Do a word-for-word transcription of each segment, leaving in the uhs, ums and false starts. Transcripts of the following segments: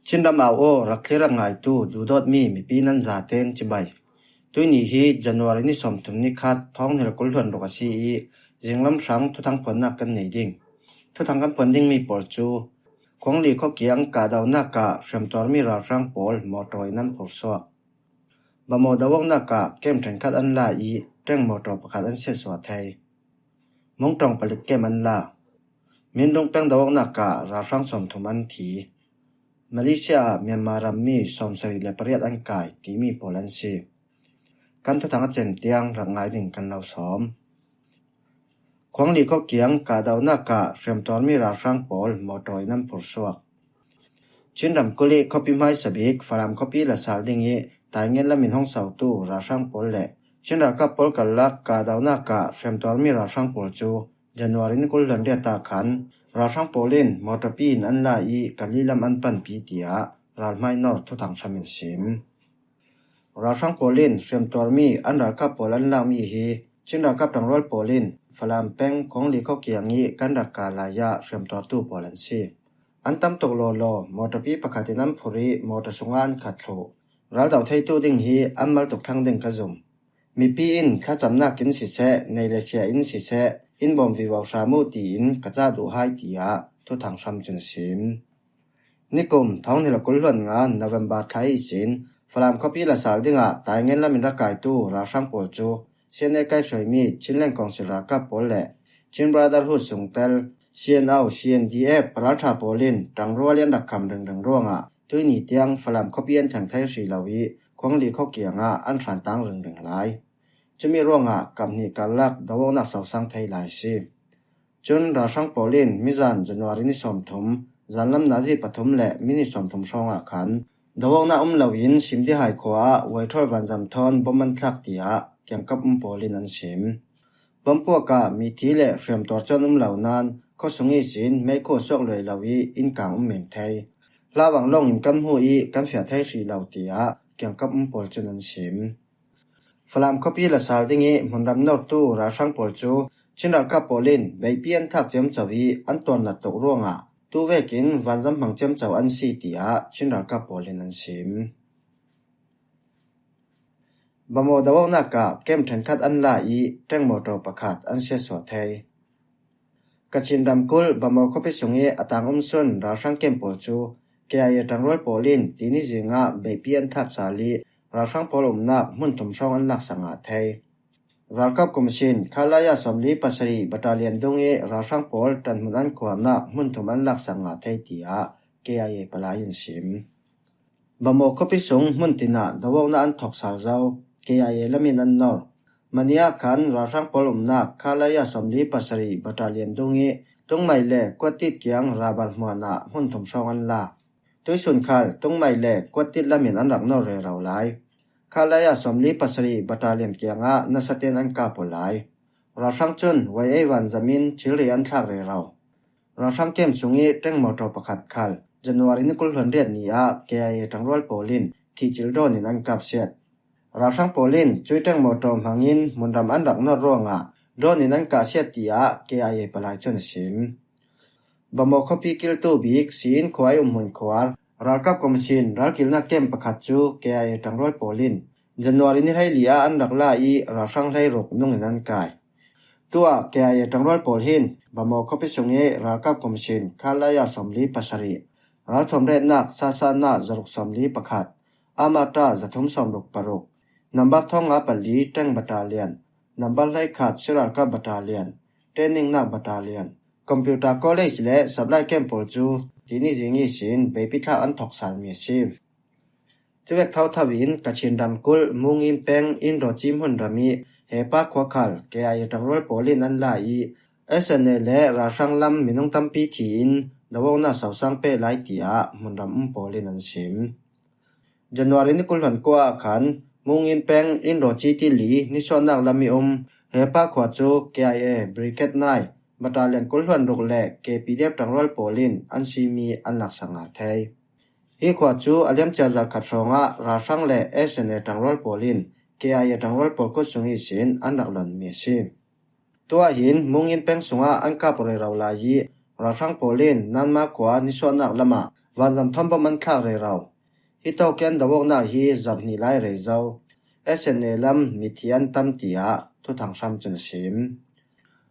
Chinram au aw, rak thlir rak ngaitu, duhdawtmi mipi nan zaten chibai. Tuini hi January ni sawmthum ni khat, thawng hnih le kul hluan ruk a si i, zinglam hrang thuthang phuannak kan nei ding. Thuthang kan phuan dingmi pawl cu, Khuangli khuakiang kahdohnak ah hriamtuarmi ralhrang pawl mawṭaw in an phursuak. Bamaw doawknak ah kem ṭhenkhat an la i, ṭeng mawṭaw pakhat an siatsuah thei. Mungṭawng palik kem an la. Minrung peng doawknak ah ralhrang sawmthum an thi. Malaysia ah Myanmar rammi sawmsarih le pariat an kai timi pawl an si. Kan thuthang a cem tiang rak ngai ding kan lo sawm. Khuangli khuakiang kahdohnak ah hriamtuarmi ralhrang pawl mawṭaw in an phursuak. Chin ramkulh i khuapi hmaisa bik Falam khuapi la sal ding i Taingen lamin hong sautu ralhrang pawl le Chin ralkap pawl karlak kahdohnak ah hriamtuarmi ralhrang pawl cu January ni kul hluan riat ah khan ralhrang pawl in mawṭawpi in an la i Kali lam an panpi, tiah ralhmai nor thuthang hram in sim. Ralhrang pawl in hriamtuarmi an ralkap pawl an lakmi hi Chin ralkap ṭangrual pawl in Falam peng Khuangli khuakiang i kan rak kah lai ah hriamtuartu pawl an si. An tam tuk lawlaw mawṭawpi pakhat in an phurh i mawṭaw sungah an khat thluh. Raldo theitu ding hi an mal tuk thlang ding ka zum. Mipi in thlacamnak in siseh, nei le sia in siseh, in bawm vivo hram uh tiin ka cah duh hai, tiah thuthang hram cun a sim. Nikum thawng hnih le kul hluan nga November thla ihsin Falam khuapi la sal dingah Taingen lamin rak kaitu ralhrang pawl cu C N A kaihhruaimi Chinland Council ralkap pawl le Chin Brotherhood sungtel C N O, C N D F paralṭha pawl in ṭangrual i an rak kham ringring ruangah tuini tiang Falam khuapi an thleng thei hrih lo i Khuangli khuakiang ah an hran tang ringring lai. Cumi ruangah kap hnih karlak doawknak sosang thei lai a si. Cun ralhrang pawl in mizan January ni sawmthum, zanlam nazi pathum le minit sawmthum hrawngah khan doawknak um loin Simdihai khua ah Waithrawl vanzam thawn bom an thlak, tiah kiangkap um pawl in an sim. Bom puak ah mithi le hriamtuar cuan um lo nain khuasung ihsin meikhu a suak luai lo i innkang um men thei. Hlawang lawng in kan hmu i kan fiah thei hrih lo, tiah kiangkap um pawl cun an sim. Falam khuapi la sal ding i hmunram nortu ralhrang pawl cu Chin ralkap pawl in beihpi an thlak ciamco i an tuarnat tuk ruangah tu vekin vanzam hmang ciamco an si, tiah Chin ralkap pawl in an sim. Bamaw doawknak ah kem ṭhenkhat an la i ṭeng mawṭaw pakhat an siatsuah thei. Kachin ramkulh Bamaw khuapi sung i a tangum sun ralhrang kem pawl cu K I A ṭangrual pawl in tini zingah beihpi an thlak sal i ralhrang pawl umnak hmun thum hrawng an laksak ngah thei. Ralkap Commission Khalaya sawmli pasarih battalion dung i ralhrang pawl ṭanhmun an khuarnak hmun thum an laksak ngah thei, tiah K I A palai in sim. Bamaw khuapi sung hmun tinah doawknak an thawk sal zo, K I A lamin an nor. Mania khan ralhrang pawl umnak Khalaya sawmli pasarih battalion dung i Tungmai le Kuatit kiang rabar hmuan ah hmun thum hrawng an la. Tuisun khal Tungmai le Kuatit lamin an rak nor rero lai. Khalaya sawmli pasarih battalion kiangah nasaten an kap aw lai. Ralhrang cun Y A vanzam in thilri an thlak rero. Ralhrang kem sung i ṭeng mawṭaw pakhat khal January ni kul hluan riat ni ah K I A ṭangrual pawl in thihcil drone in an kapsiat. Ralhrang pawl in cui ṭeng mawṭaw hmangin hmunram an rak nor ruangah drone in an kahsiat, tiah K I A palai cun a sim. Bamaw khuapi kiltu bik Siin khua i umhmun khuar ralkap commission ralkilnak kem pakhat cu K I A ṭangrual pawl in January ni hleili ah an rak la i ralhrang hleiruk nung in an kai. Tuah K I A ṭangrual pawl hin Bamaw khuapi sung i ralkap commission Khalaya sawmli pasarih, ralthuam retnak Sasana zaruk sawmli pakhat, Amata zathum sawmruk paruk, nambar thawng nga pali ṭeng battalion, nambar hleikhat siralkap battalion, trainingnak battalion, computer college le supply camp pawl cu tini zing ihsin beihpi thlak an thawk salmi a si. Cuvek thotho in Kachin ramkulh Mungin peng Inrawci hmunram i Hepa khua khal K I A ṭangrual pawl in an la i S N A le ralhrang lam minung tampi thi in doawknak sosang peh lai, tiah hmunram um pawl in an sim. January ni kul hluan kua ah khan Mungin peng Inrawci tili nisuahnak lam i um Hepa khua cu K I A Brigade nine battalion kul hluan ruk le K P D F ṭangrual pawl in an simi an laksak ngah thei. Hi khua cu a liamcia zarh khat hrawngah ralhrang le S N A ṭangrual pawl in K I A ṭangrual pawl kut sung ihsin an rak lonmi a si. Tuah hin Mungin peng sungah an kap rero lai i ralhrang pawl in Nanma khua nisuahnak lamah vanzam thawm bom an thlak rero. Hi tawk i an do awknak hi zarh hnih lai rei zo. S N A lam mithi an tam tiah thuthang hram cun a sim.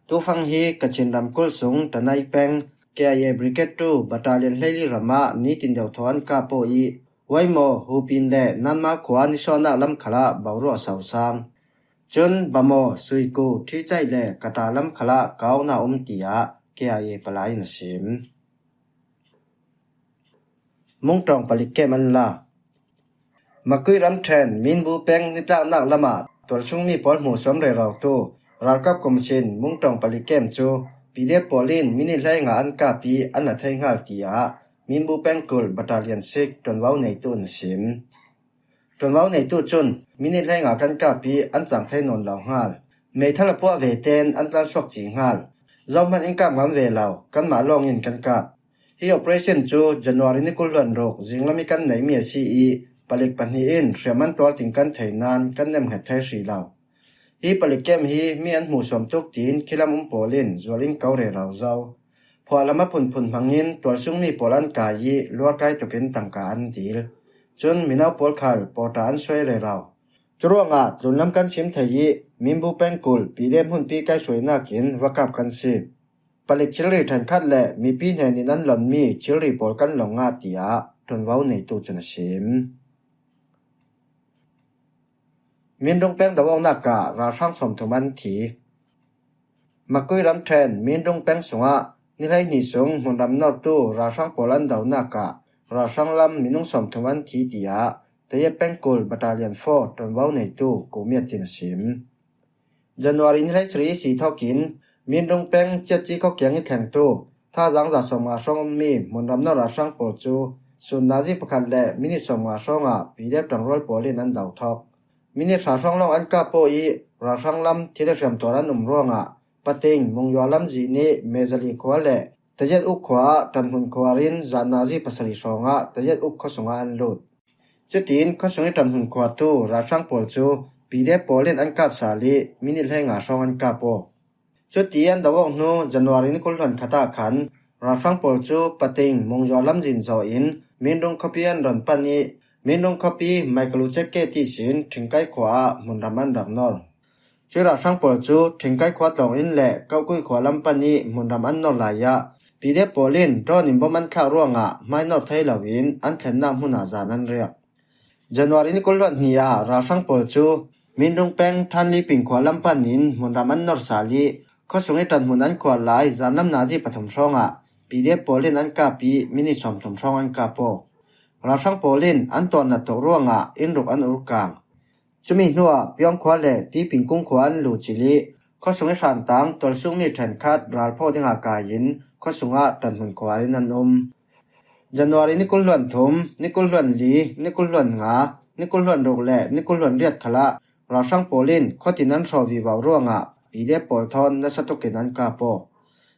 Tufang hi Kachin ramkulh sung Tanai peng K I A Brigade two Battalion hleili ramah nitin deuhthaw an kah paw i Waimo, Hupin le Nanma khua nisuahnak lam khalah boruah a sosang. Cun Bamaw, Suiku, Thicaih le Kata lam khalah kauhnak um tiah K I A palai in a sim. Mungṭawng palik kem an la. Makui ramṭhen Minbu peng nitlaknak lamah tualsungmi pawl hmuhsuam rero tu ralkap kum sin Mungṭawng palik kem cu P D F pawl in minit hleinga an kap i an la thei hngal tiah Minbu peng kulh Battalion six ṭuanvo neitu in a sim. Ṭuanvo neitu cun minit hleinga kan kap i an cang thei nawn lo hngal. Meithal a puah ve tein an tlansuak ci hngal. Zohman in kap ngam ve lo, kanmah lawng in kan kap. Hi operation cu January ni kul hluan ruk zinglam i kan neihmi a si i palik pahnih in hriam an tuar ting kan thei nain kan nemhnget thei hrih lo. Hi palik kem hi mi an hmuhsuam tuk tiin khilam um pawl in zual in ko rero zo. Phuahlam a phunphun hmangin tualsungmi pawl an kai i luarkai tukin tangka an dil. Cun mino pawl khal pawṭa an suai rero. Curuangah tlunlam kan sim thei i Minbu peng kulh P D F hmunpi kaihhruainak in va kap kan si. Palik thilri ṭhenkhat le mipi hnen in an lonmi thilri pawl kan long ngah tiah ṭuanvo neitu cun a sim. Minrung peng do awknak ah ralhrang sawmthum an thi. Makui ramṭhen Minrung peng sungah ni hleihnih sung hmunram nortu ralhrang pawl an donak ah ralhrang lam minung sawmthum an thi tiah Tayet peng kulh Battalion four ṭuanvo neitu Ku Miat tin a sim. January ni hleisarih ihsi thawkin Minrung peng Ciatci khuakiang i thlengtu thazaang za sawmnga hrawng ummi hmunram nor ralhrang pawl cu sun nazi pakhat le minit sawmnga hrawngah P D F ṭangrual pawl in an do thawk. Minit hra hrawng lawng an kah paw i ralhrang lam thil a hriamtuar an um ruangah Pating, Mungyua lamzin i Mezali khua le Tayet uk khua ah ṭanhmun khuar in zan nazi pasarih hrawngah Tayet uk khuasungah an lut. Cutin khuasung i ṭanhmun khuartu ralhrang pawl cu P D F pawl in an kap sal i minit hleinga hrawng an kap aw. Cuti an do awk hnu January ni kul hluan khat ah khan ralhrang pawl cu Pating, Mungyua lamzin zawh in Minrung khuapi an ron pan i Minrung khuapi Maikalu cek ke ti sin Ṭhingkai khua ah hmunram an rak nor. Cui ralhrang pawl cu Ṭhingkai khua tlawng in le Kauhkui khua lam pan i hmunram an nor lai ah P D F pawl in drone in bom an thlak ruangah hmainor thei loin an thlennak hmun ah zan an riak. January ni kul hluan hnih ah ralhrang pawl cu Minrung peng Thanliping khua lam pan in hmunram an nor sal i khuasung i ṭanhmun an khuar lai zanlam nazi pathum hrawngah P D F pawl in an kap i minit sawmthum hrawng an kap aw. Ralhrang pawl in an tuarnat tuk ruangah inn ruk an urkang. Cumi hnuah Piawng khua le Tiping kung khua an luh cil i khuasung i hrantang tualsungmi ṭhenkhat ralphaw dingah kai in khuasungah ṭanhmun khuar in an um. January ni kul hluan thum, ni kul hluan li, ni kul hluan nga, ni kul hluan ruk le ni kul hluan riat khalah ralhrang pawl in khuatin an hrawh vivo ruangah P D F pawl thawn nasa tukin an kap aw.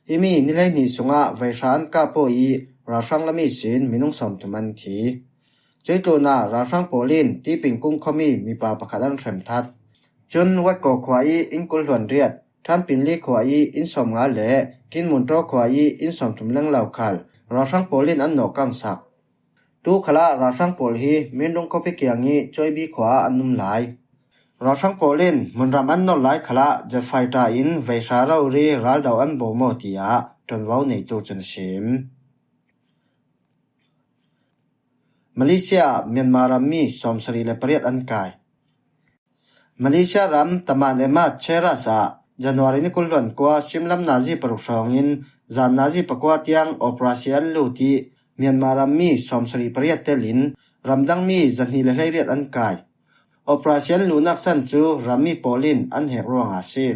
Himi ni hleihnih sungah veihra an kap aw i ralhrang lam ihsin minung sawmthum an thi. Cuih tlunah ralhrang pawl in Tiping kung khuami mipa pakhat an hrem that. Cun Watkaw khua i inn kul hluan riat, Ṭhanpinli khua i inn sawmnga le Kinmunṭaw khua i inn sawmthum lenglo khal ralhrang pawl in an nawhkangsak. Tu khalah ralhrang pawl hi Minrung khuapi kiang i Cuaibi khua ah an um lai. Ralhrang pawl in hmunram an nor lai khalah jet fighter in veihra rori raldo an bawm aw tiah ṭuanvo neitu cun a sim. Malaysia ah Myanmar rammi sawmsarih le pariat an kai. Malaysia ram Taman Emat Cheras ah January ni kul hluan kua simlam nazi paruk hrawngin zan nazi pakua tiang operasi an lut i Myanmar rammi sawmsarih pariat telin ramdangmi zahnih le hleiriat an kai. Operasi an luhnak san cu rammi pawl in an hek ruangah a si.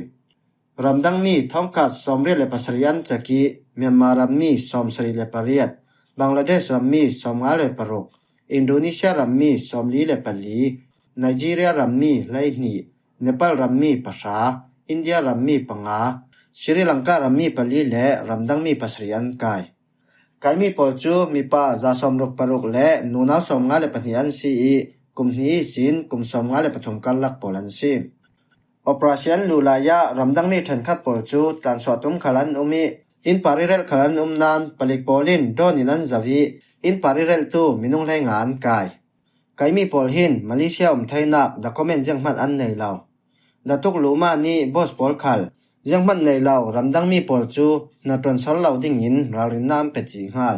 Ramdangmi thongkhat sawmriat le pasarih an cak i Myanmar rammi sawmsarih le pariat, Bangladesh rammi sawmnga le paruk, Indonesia rammi sawmli le pali, Nigeria rammi hleihnih, Nepal rammi pahra, India rammi panga, Sri Lanka rammi pali le ramdangmi pasarih an kai. Kaimi pawl cu mipa za sawmruk paruk le nunau sawmnga le pahnih an si i kum hnih ihsin kum sawmnga le pathum karlak pawl an si. Operasi an luh lai ah ramdangmi ṭhenkhat pawl cu tlansuah tum khal an um i innpar i relh khal an um nain palik pawl in drone in an zoh i inn par i reltu minung hleinga an kai. Kaimi pawl hin Malaysia um theinak document zianghman an nei lo. Datuk Luma nih boss pawl khal zianghman nei lo ramdang mi pawl cu hnaṭuan sor lo dingin ralrinna an pe cih hngal.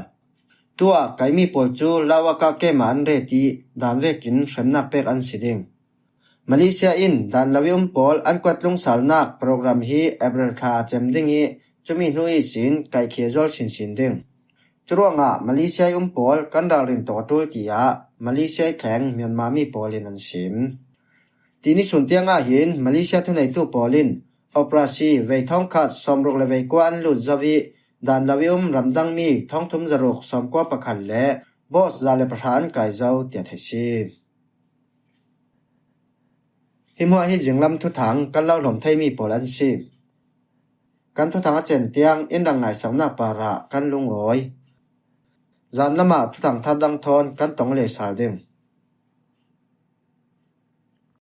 Tuah kaimi pawl cu Lawaka kem ah an ret i dan vekin hremnak pek an si ding. Malaysia in dan lo i um pawl an kuat tlungsalnak program hi April thla aa cem ding i cumi hnu ihsin kaihkhia zual sinsin ding. Curuangah Malaysia i um pawl kan ralrin tawh a ṭul tiah Malaysia i thleng Myanmar mi pawl in an sim. Tini sun tiangah hin Malaysia thuneitu pawl in operasi vei thongkhat sawmruk le vei kua an lut zo i dan lo i um ramdang mi thongthum zaruk sawmkua pakhat le boss za le pahra an kai zo tiah theih si. Hi hmuah hi zinglam thuthang kan lo hlawm theimi pawl an si. Kan thuthang a cen tiang in rak ngaisaknak parah kan lungawi. Zan lamah thuthang thar dang thawn kan tong le sal ding.